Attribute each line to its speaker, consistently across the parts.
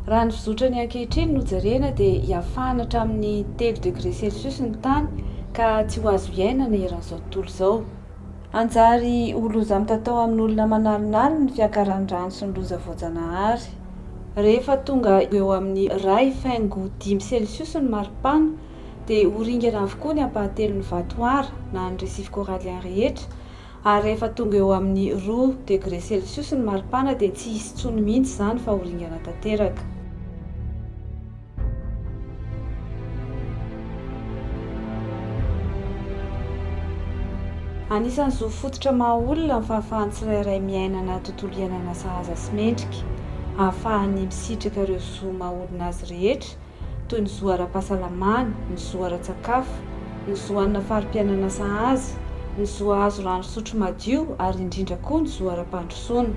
Speaker 1: Raha ny fizotrany ankehitriny no jerena dia hiafahana hatramin'ny telo degré celsius ny tany ka tsy ho azo iainana eran'izao tontolo izao. Hanjary ho loza mitatao amin'olona aman'alinaliny ny fiakaran'ny rano sy ny loza voajanahary. Rehefa tonga eo amin'ny iray faingo dimy celsius ny maripana dia ho ringana avokoa ny ampahatelon'ny vatohara na ny récif corallien rehetra ary rehefa tonga eo amin'ny roa degré celsius ny maripana dia tsy hisy intsony mihitsy izany fa ho ringana tanteraka. Anisan'ny zo fototra maha olona ny fahafahan'ny tsirairay miaina anaty tontolo iainana sahaza sy mendrika, ahafahany misitraka ireo zo maha olona azy rehetra, toy ny zo ara-pahasalamana, ny zo ara-tsakafo, ny zo hanana fari-piainana sahaza, ny zo hahazo rano fisotro madio ary indrindra koa ny zo ara-pandrosoana.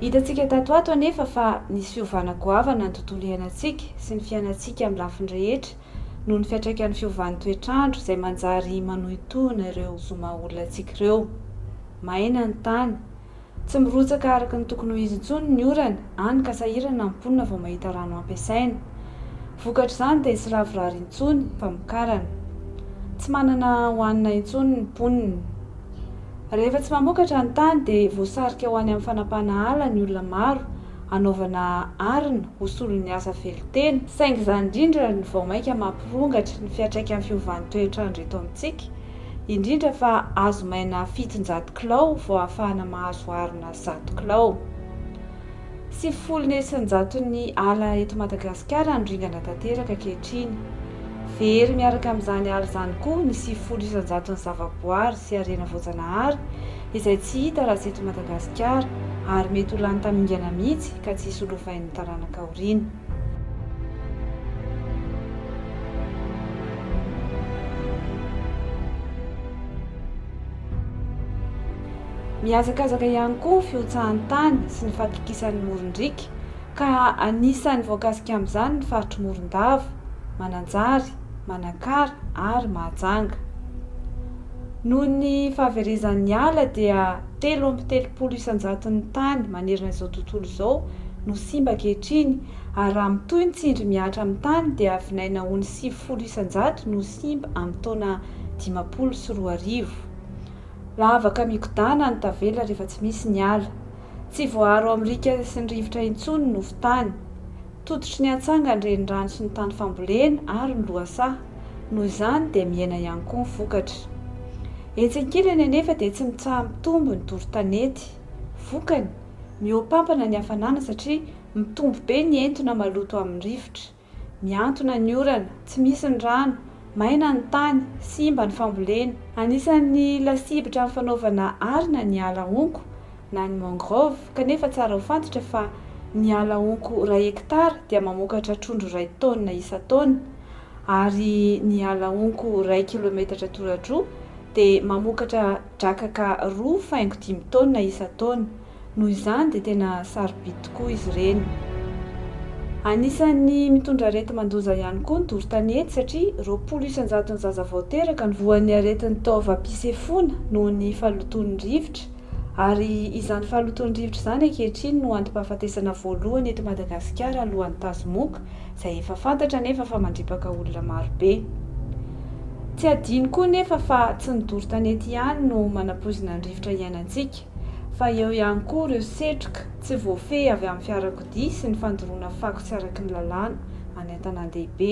Speaker 1: Hitantsika tato ato anefa fa nisy fiovana goavana ny tontolo iainantsika sy ny fiainantsika amin'ny lafiny rehetra noho ny fiantraikan'ny fiovan'ny toetr'andro izay manjary manohintohina ireo zo maha-olona antsika ireo. Maina ny tany. Tsy mirotsaka araka ny tokony ho izy intsony ny orana, hany ka sahirana ny mponina vao mahita rano hampiasaina. Vokatr'izany dia tsy lavorary intsony ny famokarana. Tsy manana hohanina intsony ny mponina. Rehefa tsy mamokatra ny tany dia voasarika ho any amin'ny fanapahana ala ny olona maro hanaovana arina ho solon'ny asa velon-tena. Saingy izany indrindra no vao mainka mampirongatra ny fiantraikan'ny fiovan'ny toetr'andro eto amintsika. Indrindra fa azo maina 700 kilao vao ahafahana mahazo harona 100 kilao. 90 isan-jaton'ny ala eto Madagasikara no ringana tanteraka ankehitriny. Very miaraka amin'izany ala izany koa ny 90 isan-jaton'ny zavaboary sy harena voajanahary izay tsy hita raha tsy eto Madagasikara ary mety ho lany tamingana mihitsy ka tsy hisy ho lovain'ny taranaka aoriana. Mihazakazaka ihany koa ny fihotsahan'ny tany sy ny fahakikisan'ny moron-driaka ka anisan'ny voakasika amin'izany ny faritr'i Morondava, Mananjary, Manakara ary Mahajanga. Noho ny fahaverezan'ny ala dia 33 isan-jaton'ny tany manerana izao tontolo izao no simba ankehitriny ary raha mitohy ny tsindry mihatra amin'ny tany dia vinaina ho ny 90% no simba amin'ny taona 2050. Lavaka mikodana ny tavela rehefa tsy misy ny ala. Tsy voaaro amin'ny riaka sy ny rivotra intsony ny nofon-tany. Tototry ny antsanga ny renirano sy ny tany fambolena ary ny lohasaha. Noho izany dia mihena ihany koa ny vokatra. Etsy ankilany anefa dia tsy mitsaha-mitombo ny doro tanety. Vokany, mihoa-pampana ny hafanana satria mitombo be ny entona maloto amin'ny rivotra. Mihantona ny orana, tsy misy ny rano, maina ny tany, simba ny fambolena. Anisan'ny lasibatra amin'ny fanaovana arina ny ala honko na ny mangrove kanefa tsara ho fantatra fa ny ala honko iray hektara dia mamokatra trondro iray taonina isan-taona ary ny ala honko iray kilometatra toradroa dia mamokatra drakaka roa faingo dimy taonina isan-taona. Noho izany dia tena sarobidy tokoa izy ireny. Anisan'ny mitondra areti-mandoza ihany koa ny doro tanety satria 20 isan-jaton'ny zaza vao teraka no voan'ny aretin'ny taovam-pisefoana noho ny fahalotoan'ny rivotra ary izany fahalotoan'ny rivotra izany ankehitriny no antom-pahafatesana voalohany eto Madagasikara alohan'ny tazomoka izay efa fantatra anefa fa mandripaka olona marobe. Tsy adino koa nefa fa tsy ny doro tanety ihany no manapoizina ny rivotra iainantsika. fa eo ihany koa ireo setroka tsy voafehy avy amin'ny fiarakodia sy ny fandoroana fako tsy araky ny lalàna any an-tanàn-dehibe.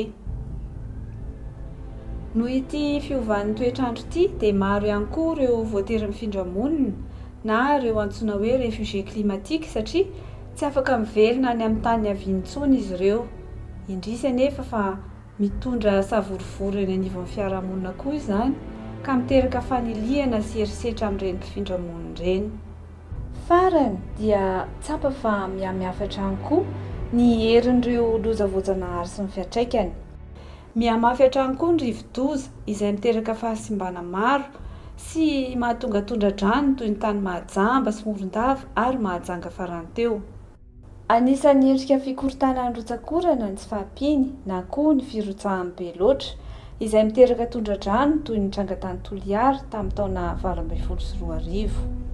Speaker 1: Noho ity fiovan'ny toetr'andro ity dia maro ihany koa ireo voatery mifindra monina na ireo antsoina hoe réfugiés climatiques satria tsy afaka mivelona any amin'ny tany niaviany intsony izy ireo. Indrisy anefa fa Mitondra savorovoro eny anivon'ny fiarahamonina koa izany ka miteraka fanilihana sy herisetra amin'ireny mpifindra monina ireny. Farany dia tsapa fa mihamihafy hatrany koa ny herin'ireo loza voajanahary sy ny fiantraikany. Mihamafy hatrany koa ny rivodoza izay miteraka fahasimbana maro sy mahatonga tondra-drano toy ny tany Mahajamba sy Morondava ary Mahajanga farany teo. Anisan'ny endrika fikorontanan'ny rotsak'orana ny tsy fahampiany na koa ny firotsahany be loatra, izay miteraka tondra-drano toy ny tranga tany Toliara tamin'ny taona 2018.